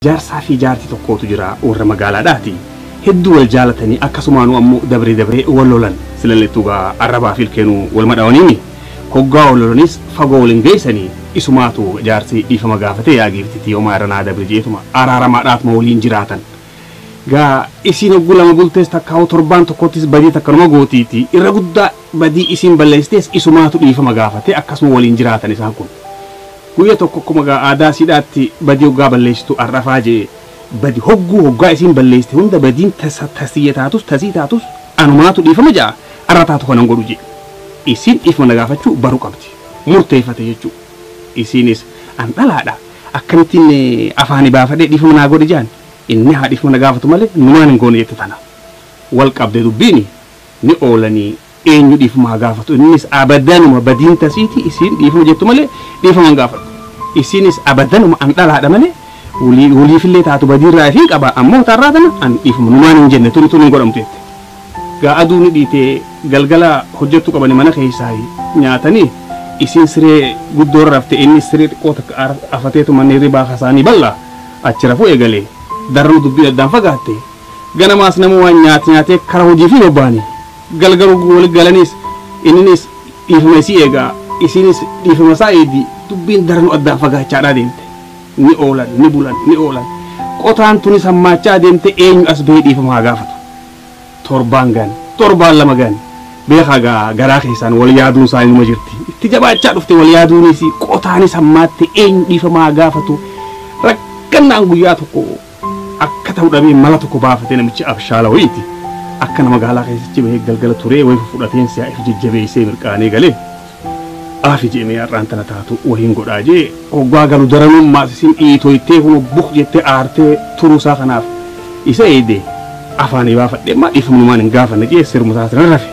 Jaarsaa fi jaartii tokkootu jira warra magaalaadhaati. Hedduu wal jaalatanii akkasumaanuu ammoo dabree dabree wal lolan silallettuu gaa arrabaa fi ilkeenuu wal madhaawaniini. Hoggaa wal lolanis fagoo waliin geessanii isumaatu jaarsi dhiifama gaafatee yaa giiftitii homaa irra naa dabre jeetuma araaramaadhaatuma waliin jiraatan. Gaa isiin hogguu lama bultees takkaa'u torbaan tokkottis badii takkanuma gootiiti irra guddaa badii isiin balleessitees isumaatu dhiifama gaafatee akkasuma waliin jiraatan isaan kun. Guyya tokko akkuma gaa aadaa siidhaatti badii hoggaa balleessitu arrafaa jee badi hogguu hoggaa isiin balleessite hunda badiin tasiyya taatus tasii taatus anumaatu dhiifama ja'a arra taatu kanan godhu jee. Isiin dhiifama na gaafachuu baruu qabdi murteeffate jechuudha. Isiinis an dhalaadha akkamittiin afaani baafadhee dhiifama naa godhi jaan inni haa dhiifama na gaafatu malee numaan hin goone jette tana. Wal qabde dubbiini ni oolanii eenyu dhiifama haa gaafatu innis abadanuma badiin tasiiti isiin dhiifama jettu malee dhiifama hin gaafatu. Isiinis abadanuma an dhalaadha malee waliifillee taatu badiirraa ifin qaba ammoo tarraa tana an dhiifama numaan hin jenne tuni tuni hin godhamtu jette. Gaa aduu ni dhiitee galgala hojjettu qabani mana keessaa nyaatanii isiin siree guddoo rafte inni siree xiqqoo takka afateetu manni hirribaa kasaanii bal'aa achi rafuu eegalee darran dubbii addaan fagaatte ganamaas nama waan nyaate nyaatee kara hojii fi bobbaani galgalu wali galaniis inninis dhiifama isii eegaa isiinis dhiifama isaa eedi dubbiin daranu addaan fagaachaadhaa deemte ni oolan ni bulan ni oolan qotaan tunis hammaachaa deemte eenyu as bahee dhiifama haa gaafatu torbaan gan torbaan lama gan beekaa gaa garaa keessaan wal yaaduun isaanii numa jirti itti jabaachaa dhufte wal yaaduunis qotaanis hammaatte eenyu dhiifama haa gaafatu rakkannaan guyyaa tokko akka ta'u dhabee mala tokko baafate namichi abshaala wayiiti akka nama magaalaa keessatti bahee galgala turee wayii fudhateen si'a if jajjabeessee mirqaanee galee aafi jeemee har'aan tana taatu wayiin godhaa jee hoggaa galu daranummaas isin dhiitoytee kun buk jettee aartee turuusaa kanaaf isa eede afaanii baafadhee maa dhiifamnumaan hin gaafanne jee sirmusaa sana rafe.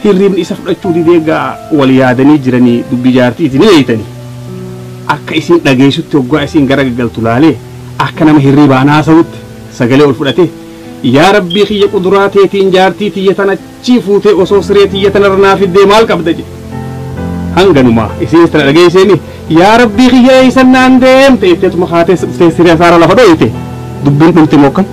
Hirribni isa fudhachuu didee gaa wal yaadanii jiranii dubbii jaartiiti ni beeytanii akka isin dhageessutti hoggaa isin gara gaggaltu laalee akka nama hirribaa naasa'utti sagalee ol fudhatee yaa rabbii kiyya quduraa teetiin jaartii tiyya tana achii fuutee osoo siree tiyya tanarra naa fiddee maal qabda jedhe. Hanganumaa isinis tana dhageesseeni yaa rabbii kiyya eeysan naan deemte jetteetuma kaatee dhuftee siree asaara lafa dhoyite dubbiin dhumte mookkan.